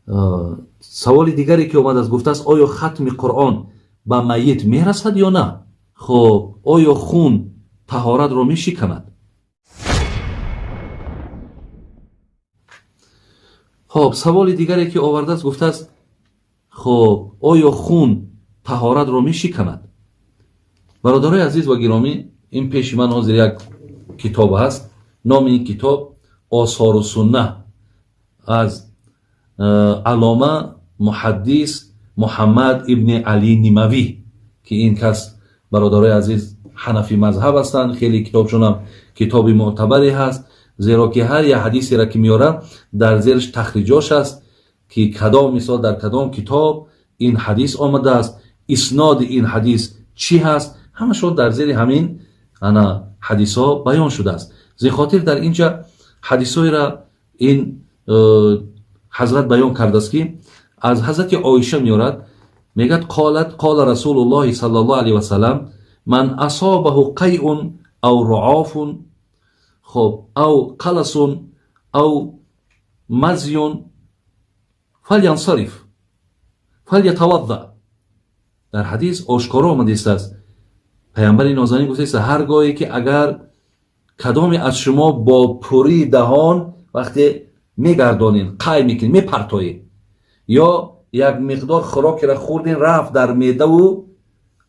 Саволи дигаре ки омадааст, гуфтааст, оё хатми Қуръон ба майит мерасад ё на? Хоб, оё хун таҳоратро мешиканад? Хоб, саволи дигаре ки овардааст, гуфтааст, хоб, оё хун таҳоратро мешиканад? Бародарои азиз ва гиромӣ, ин пеши ман ҳозир як китоб ҳаст. Номи ин китоб Осору сунна аз аллома муҳаддис Муҳаммад ибни Али Нимавӣ, ки ин кас, бародарои азиз, ҳанафӣ мазҳаб ҳастанд. Хеле китобшонам китоби мӯътабаре ҳаст, зеро ки ҳар як ҳадисеро ки меорад, дар зераш тахриҷош аст, ки кадом мисол дар кадом китоб ин ҳадис омадааст, исноди ин ҳадис чӣ ҳаст, ҳамашон дар зери ҳамин ана ҳадисҳо баён шудааст. Зин хотир дар инҷа ҳадисҳоеро ин ҳазрат баён кардааст, ки аз ҳазрати Оиша меорад, мегӯяд: қолат қола Расулуллоҳи саллаллоҳу алайҳи васалам ман асобаҳу қайъун ав руофун, хоб, ав қаласун ав мазюн фалянсариф фалятавадда. Дар ҳадис ошкоро омадааст, паямбари нозанин гуфтааст, ҳар гоҳе ки агар кадоме аз шумо бо пурии даҳон вақте мегардонед, қай мекунед, мепартоед, ё як миқдор хӯрокеро хӯрдин, рафт дар меъдаву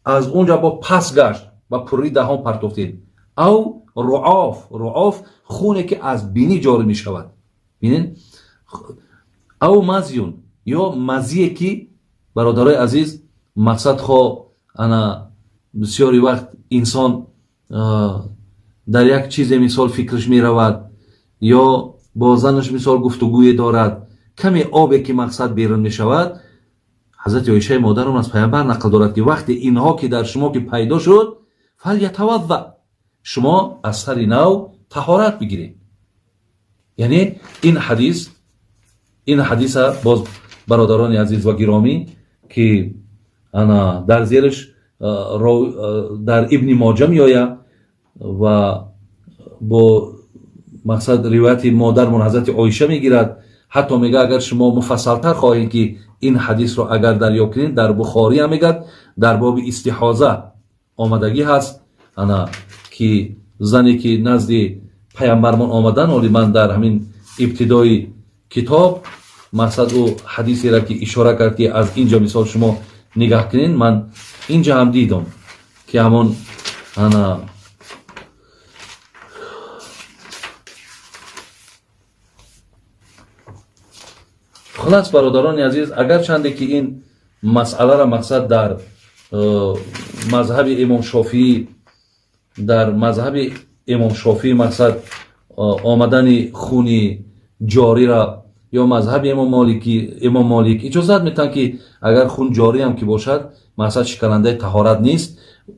аз он ҷо бо пас гашт, ба пурии даҳон партофтед, ав руоф, руоф хуне ки аз бинӣ ҷорӣ мешавад, бинед, ав мазюн ё мазие ки, бародарои азиз, мақсад хо ана бисёри вақт инсон дар як чизе мисол фикраш меравад ё бо занаш мисол гуфтугӯе дорад, каме обе ки мақсад берун мешавад. Ҳазрати Оишаи модарон аз паямбар нақл дорад, ки вақте инҳо ки дар шумо ки пайдо шуд, фалятавадда, шумо аз сари нав таҳорат бигиред. Яъне ин ҳадис, ин ҳадиса боз, бародарони азиз ва гиромӣ, ки ана дар зераш дар Ибни Моҷа меояд ва бо мақсад ривояти модармон ҳазрати Оиша мегирад. Ҳатто мега, агар шумо муфассалтар хоҳед ки ин ҳадисро агар дарёб кунед, дар Бухорӣ ҳам мегӯяд, дар боби истиҳоза омадагӣ ҳаст, ана ки зане ки назди паямбармон омадан. Оли ман дар ҳамин ибтидои китоб мақсад ӯ ҳадисеро ки ишора кард, ки аз инҷо мисол шумо нигаҳ кунед, ман инҷа ҳам дидам, ки ҳамон ана хулас, бародарони азиз, агарчанде ки ин масъаларо мақсад дар мазҳаби имом Шофиӣ, дар мазҳаби имом Шофиӣ мақсад омадани хуни ҷориро ё мазҳаби имом Молики, имом Молик иҷозат метаҳанд, ки агар хун ҷориам ки бошад, мақсад шиканандаи таҳорат нест.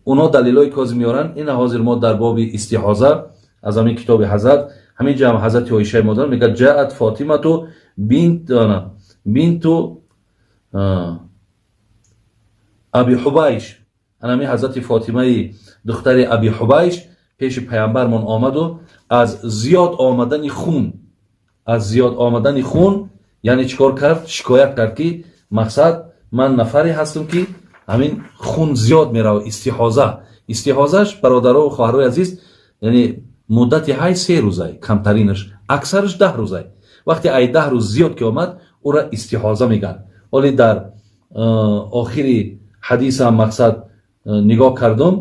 Оно далелҳои кози меоранд. Ина ҳозир мо дар боби истиҳоза аз ҳамин китоби ҳазрат, ҳамин ҷа ҳам ҳазрати Оишаи модар мегӯяд: ҷаат Фотимату бинту Аби Ҳубайш. Анами ҳазрати Фотимаи духтари Аби Ҳубайш пеши паямбармон омаду аз зиёд омадани хун, аз зиёд омадани хун, яъне чӣ кор кард? Шикоят кард, ки мақсад ман нафаре ҳастам, ки ҳамин хун зиёд меравад, истиҳоза. Истиҳозаш, бародару хоҳарои азиз, яъне муддати ҳай 3 рӯзай камтаринаш, аксараш 10 рӯзай. Вақте ай 10 рӯз зиёд ки омад, ӯра истиҳоза мегӯянд. Оле дар охири ҳадисам мақсад нигоҳ кардум,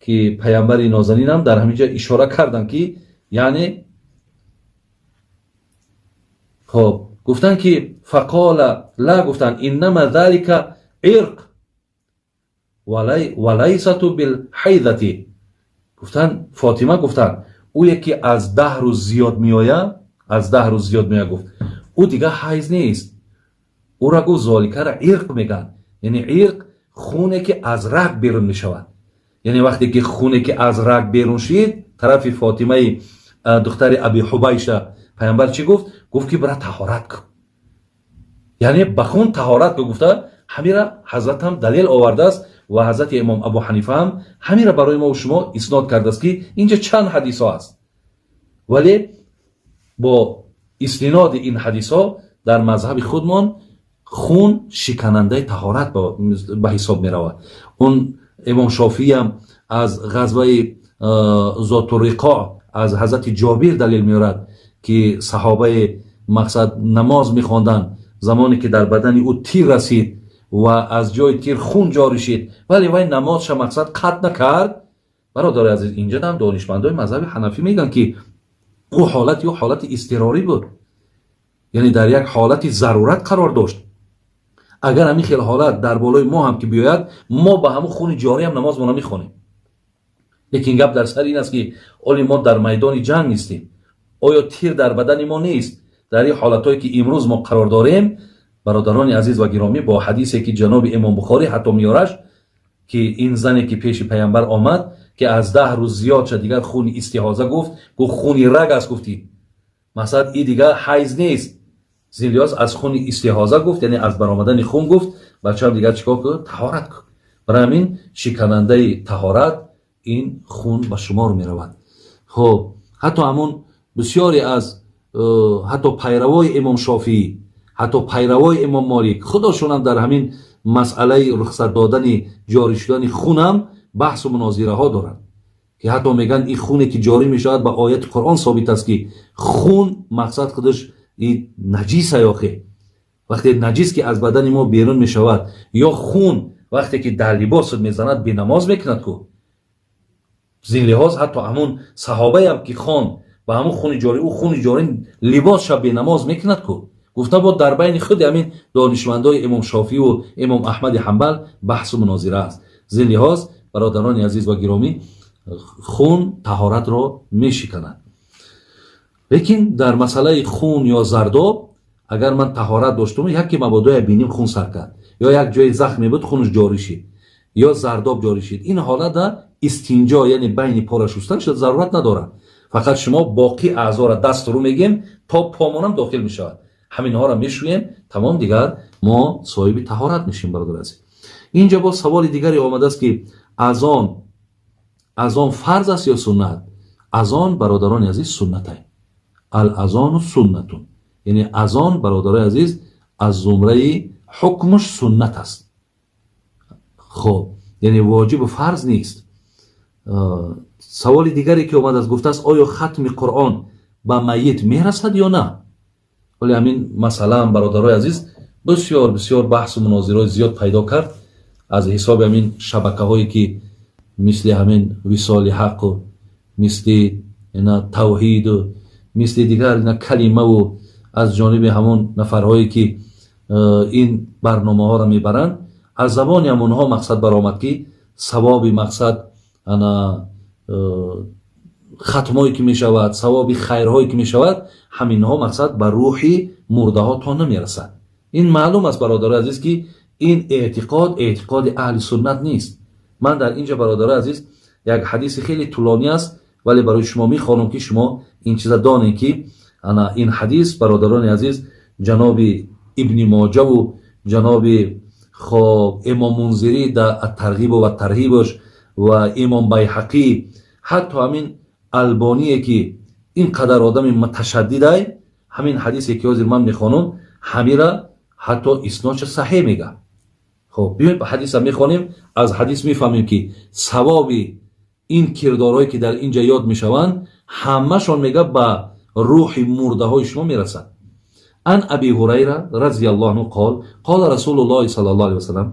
ки паямбари нозанинам дар ҳамин ҷо ишора карданд, ки яъне хоб гуфтанд, ки фақола ла, гуфтанд: иннама залика ирқ валайсату билҳайзати. Гуфтанд, Фотима гуфтанд, ӯе ки аз 10 рӯз зиёд меояд, аз 10 рӯз зиёд меояд, гуфт, ӯ дигар ҳайз нест. Ӯра, гуфт, золикара ирқ мегӯянд, яъне ирқ хуне ки аз раг берун мешавад. Яъне вақте ки хуне ки аз раг берун шид, тарафи Фотимаи духтари Аби Ҳубайша паямбар чӣ гуфт? Гуфт, ки бира таҳорат кун, яъне ба хун таҳорат кун гуфта. Ҳамира ҳазратам далел овардааст ва ҳазрати имом Абу Ҳанифа ҳам ҳамира барои мо шумо иснод кардааст, ки инҷа чанд ҳадисҳо аст, вале бо истиноди ин ҳадисҳо дар мазҳаби худмон Хун шиканандаи таҳорат ба ҳисоб меравад. Он Имом Шофиам аз ғазваи Зотуриқо аз ҳазрати Ҷобир далел меорад, ки саҳобаи мақсад намоз мехонданд, замоне ки дар бадани ӯ тир расид ва аз ҷои тир хун ҷорӣ шид, вале вай намозша мақсад қатъ накард. Бародари азиз, инҷа ҳам донишмандои мазҳаби ҳанафӣ мегӯянд, ки ӯ ҳолати ӯ ҳолати изтирорӣ буд, яъне дар як ҳолати зарурат қарор дошт. Агар ҳамин хел ҳолат дар болои мо ҳам ки биёяд, мо ба ҳамун хуни ҷориам намозмона мехонем. Лекин гап дар сари ин аст, ки оли мо дар майдони ҷанг нестем. Оё тир дар бадани мо нест? Дар ин ҳолатҳое ки имрӯз мо қарор дорем, бародарони азиз ва гиромӣ, бо ҳадисе ки ҷаноби Имом Бухорӣ ҳатто меёраш, ки ин зане ки пеши Паямбар омад, ки аз 10 рӯз зиёд шад, дигар хуни истиҳоза гуфт, гуфт, хуни раг аст, гуфтӣ, масалан, и дигар ҳайз нест. Зин лиҳоз аз хуни истиҳоза гуфт, яъне аз баромадани хун гуфт, бачаам дигар чикор кун? Таҳорат кун. Барои ҳамин шиканандаи таҳорат ин хун ба шумор меравад. Хуб, ҳатто ҳамун бисёре аз ҳатто пайравои Имом Шофиӣ, ҳатто пайравои Имом Молик, худошонам дар ҳамин масъалаи рухсат додани ҷорӣ шудани хунам баҳсу мунозираҳо доранд, ки ҳатто мегӯянд, ин хуне ки ҷорӣ мешавад, ба ояти Қуръон собит аст, ки хун мақсад худаш и наҷиса. Ёхе вақте наҷис ки аз бадани мо берун мешавад ё хун вақте ки дар либосат мезанад, бенамоз мекунад ку. Зин лиҳоз ҳатто ҳамун саҳобаям ки хон ба ҳамун хуни ҷорӣ, ӯ хуни ҷорӣ либосша бенамоз мекунад ку, гуфта бо дар байни худи ҳамин донишмандои Имом Шофиу Имом Аҳмади Ҳамбал баҳсу мунозира аст. Зин лиҳоз, бародарони азиз ва гиромӣ, хун таҳоратро мешиканад. Лекин дар масъалаи хун ё зардоб, агар ман таҳорат доштум, яке мабодоя биним хун сар кард ё як ҷои захме буд, хунаш ҷорӣ шид ё зардоб ҷорӣ шид, ин ҳолата истинҷо, яъне байни пора шустан шуд, зарурат надорад. Фақат шумо боқӣ аъзоро, дасту рӯ мегем, то помонам дохил мешавад, ҳаминҳоро мешӯем, тамом, дигар мо соҳиби таҳорат мешем. Бародар азиз, инҷа боз саволи дигаре омадааст, ки азон фарз аст ё суннат? Азон, бародарони азиз, суннатай. Алазону суннатун, яъне азон, бародарои азиз, аз зумраи ҳукмаш суннат аст. Хоб, яъне воҷибу фарз нест. Саволи дигаре ки омадааст, гуфтааст, оё хатми Қуръон ба майит мерасад ё на? Вале ҳамин масъалаам, бародарои азиз, бисёр бисёр баҳсу мунозираҳои зиёд пайдо кард аз ҳисоби ҳамин шабакаҳое ки мисли ҳамин Висоли ҳаққу, мисли ина Тавҳиду, мисли дигар ина Калимаву, аз ҷониби ҳамон нафарҳое ки ин барномаҳоро мебаранд, аз забони ҳамонҳо мақсад баромад, ки савоби мақсад ана хатмое ки мешавад, савоби хайрҳое ки мешавад, ҳаминҳо мақсад ба рӯҳи мурдаҳо то намерасад. Ин маълум аст, бародари азиз, ки ин эътиқод эътиқоди аҳли суннат нест. Ман дар инҷа, бародари азиз, як ҳадиси хеле тӯлонӣ аст, вале барои шумо мехонам, ки шумо ин чиза донед, ки ана ин ҳадис, бародарони азиз, ҷаноби Ибни Моҷаву ҷаноби, хоб, Имом Мунзирӣ дар Аттарғибу ва Тарҳибаш ва Имом Байҳақӣ, ҳатто ҳамин Албоние ки ин қадар одами муташаддидай, ҳамин ҳадисе ки ҳозир ман мехонам, ҳамира ҳатто иснодша саҳеҳ мега. Хоб, биёед, ҳадиса мехонем. Аз ҳадис мефаҳмем, ки савоби ин кирдорҳое ки дар инҷа ёд мешаванд, ҳамашон, мега, ба рӯҳи мурдаҳои шумо мерасад. Ан Аби Ҳурайра разияллоҳу анҳу қол: қола Расулуллоҳи саллаллоҳу алайҳи васалам: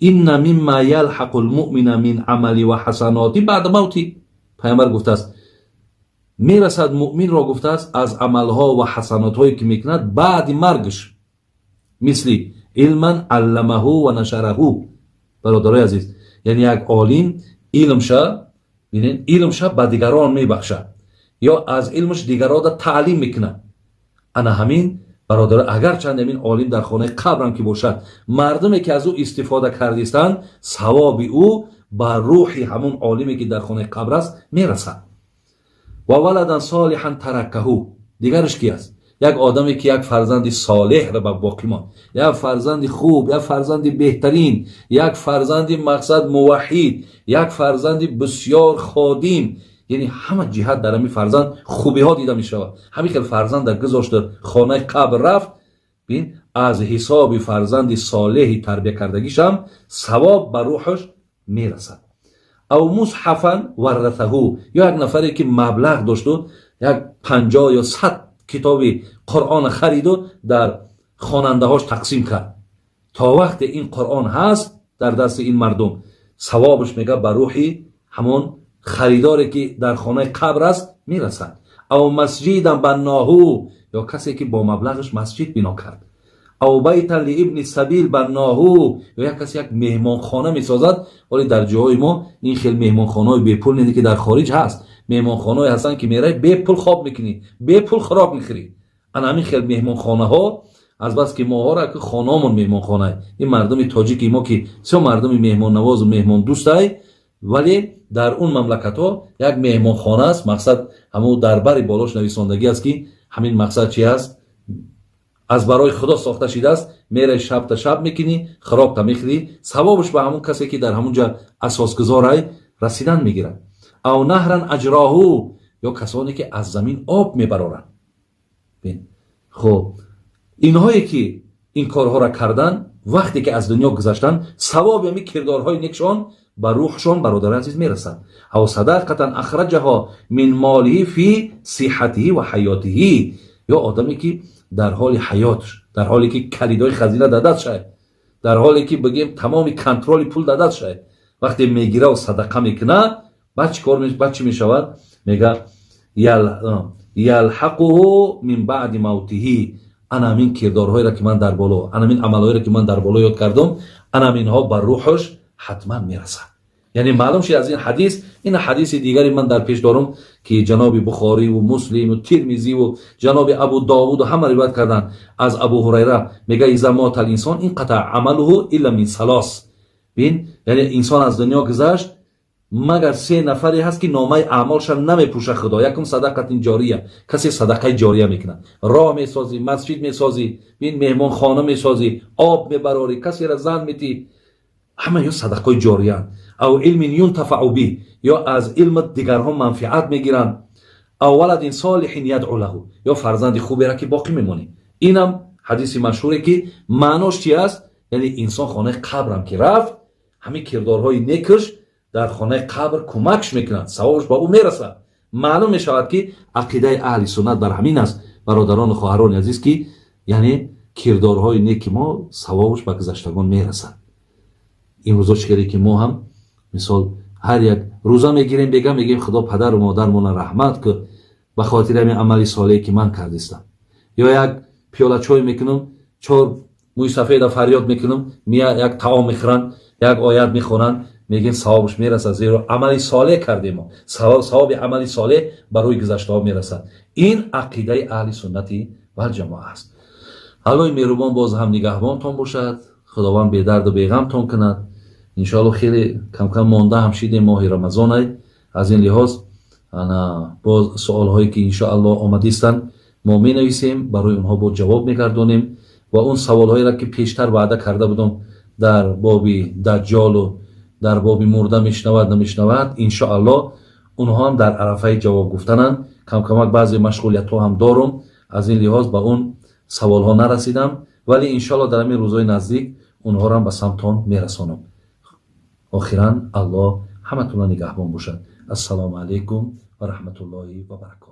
инна мимма ялҳақу лмуъмина мин амали ва ҳасаноти баъда мавти. Пайғамбар гуфтааст, мерасад муъминро, гуфтааст, аз амалҳо ва ҳасанотҳое ки мекунад баъди маргаш, мисли илман алламаҳу ва нашараҳу. Бародарои азиз, яъне як олим илмша, бинед, илмша ба дигарон мебахшад ё аз илмаш дигарода таълим мекунад. Ана ҳамин, бародар, агарчанд ҳамин олим дар хонаи қабрам ки бошад, мардуме ки аз ӯ истифода кардистанд, савоби ӯ ба рӯҳи ҳамун олиме ки дар хонаи қабр аст, мерасад. Ва валадан солиҳан таракаҳу. Дигараш ки аст? Як одаме ки як фарзанди солеҳро ба боқӣ монд, як фарзанди хуб, як фарзанди беҳтарин, як фарзанди мақсад муваҳҳид, як фарзанди бисёр ходим, яъне ҳама ҷиҳат дар ҳамин фарзанд хубиҳо дида мешавад. Ҳамин хел фарзанда гузошта, хонаи қабр рафт. Бин, Аз ҳисоби фарзанди солеҳи тарбия кардагишам савоб ба рӯҳаш мерасад. أو مصحفا ورثه, ё як нафаре ки маблағ дошту як 50 ё 100 китоби Қуръон хариду дар хонандаҳош тақсим кард, то вақте ин Қуръон ҳаст дар дасти ин мардум, савобаш, мега, ба рӯҳи ҳамон харидоре ки дар хонаи қабр аст мерасад. أو مسجدا بناه, ё касе ки бо маблағаш масҷид бино кард. أو بيتا لابن السبيل بناه, ё як касе як меҳмонхона месозад. Вале дар ҷоҳои мо ин хел меҳмонхонаҳои бепул нест, ки дар хориҷ ҳаст. Меҳмонхонаҳое ҳастанд, ки мерай, бепул хоб мекунӣ, бепул хӯрок мехӯрӣ. Ана ҳамин хел меҳмонхонаҳо, азбаски моҳоро ки хонаомон меҳмонхона, ин мардуми тоҷики мо ки бисёр мардуми меҳмоннавозу меҳмондӯстай, вале дар он мамлакатҳо як меҳмонхона аст, мақсад, ҳамун дар бари болош нависондагӣ аст, ки ҳамин мақсад чи аст, аз барои Худо сохта шидааст. Мерай, шабта шаб мекунӣ, хӯрокта мехӯрӣ, савобаш ба ҳамун касе ки дар ҳамун ҷа асосгузорай расидан мегирад. أو نهرا أجراه, ё касоне ки аз замин об мебароранд. Хуб, инҳое ки ин корҳоро кардан, вақте ки аз дунё гузаштанд, савоби ҳамин кирдорҳои некшон ба рӯҳшон, бародари азиз, мерасад. أو صدقة أخرجها من ماله في صحته وحياته, ё одаме ки дар ҳоли ҳаётш, дар ҳоле ки калидои хазина дар даст шавад, дар ҳоле ки, бигем, тамоми контроли пул дар даст шавад, вақте мегираву садақа мекунад, баъд чӣ кор, баъд чӣ мешавад? Мега: يلحقه من بعد موته. Ана ҳамин кирдорҳоеро ки ман дар боло, ана ҳамин амалҳоеро ки ман дар боло ёд кардам, ана ҳаминҳо ба рӯҳаш ҳатман мерасад. Яъне маълум шуд аз ин ҳадис. Ин ҳадиси дигаре ман дар пеш дорам, ки ҷаноби Бухориву Муслиму Тирмизиву ҷаноби Абу Довуду ҳама ривоят карданд аз Абу Ҳурайра. Мега: إذا مات الإنسان انقطع عمله إلا من ثلاث. Бин, яъне инсон аз дунё гузашт, магар се нафаре ҳаст, ки номаи аъмолша намепӯша Худо. Якум: صدقة جارية, касе садақаи ҷория мекунад, роҳ месозӣ, масҷид месозӣ, бин, меҳмонхона месозӣ, об мебарорӣ, касера зан метӣ, ҳама ё садақаи ҷориянд. أو علم ينتفع به, ё аз илм дигарҳо манфиат мегиранд. أو ولد صالح يدعو له, ё фарзанди хубера ки боқӣ мемонӣ. Инам ҳадиси машҳуре, ки маънош чи аст? Яъне инсон хонаи қабрам ки рафт, ҳамин кирдорҳои некаш дар хонаи қабр кӯмакш мекунанд, савобаш ба ӯ мерасад. Маълум мешавад, ки ақидаи аҳли суннат бар ҳамин аст, бародарону хоҳарони азиз, ки яъне кирдорҳои неки мо савобаш ба гузаштагон мерасад. Имрӯзо чӣ кере ки мо ҳам, мисол, ҳар як рӯза мегирем, бега мегӯем: «Худо падару модармона раҳмат ку ба хотири ҳамин амали солеҳе, ки ман кардистам». Ё як пиёла чой мекунам, чор мӯйсафеда фарёд мекунам, мия як таом мехӯранд, як оят мехонанд, мегӯем савобаш мерасад, зеро амали солеҳ кардем мо, савоби амали солеҳ барои гузаштаҳо мерасад. Ин ақидаи аҳли суннати валҷамоа аст. Аллоҳи меҳрубон боз ҳам нигаҳбонтон бошад, Худованд бедарду беғамтон кунад. Иншоалло, хеле камкам монда ҳам шидем, моҳи Рамазонай. Аз ин лиҳоз ана боз суолҳое ки иншоалло омадистанд, мо менависем, барои онҳо боз ҷавоб мегардонем ва он саволҳоеро ки пештар ваъда карда будам дар боби Даҷҷолу дар боби мурда мешунавад, намешунавад, иншоалло онҳо ҳам дар арафаи ҷавоб гуфтананд. Камкамак баъзе машғулиятҳо ҳам дорум, аз ин лиҳоз ба он саволҳо нарасидам, вале иншоалло дар ҳамин рӯзҳои наздик онҳоро ҳам ба самтон мерасонам. Охиран, Аллоҳ ҳаматонро нигаҳбон бошад. Ассалому алайкум ва раҳматуллоҳи ва баракоту.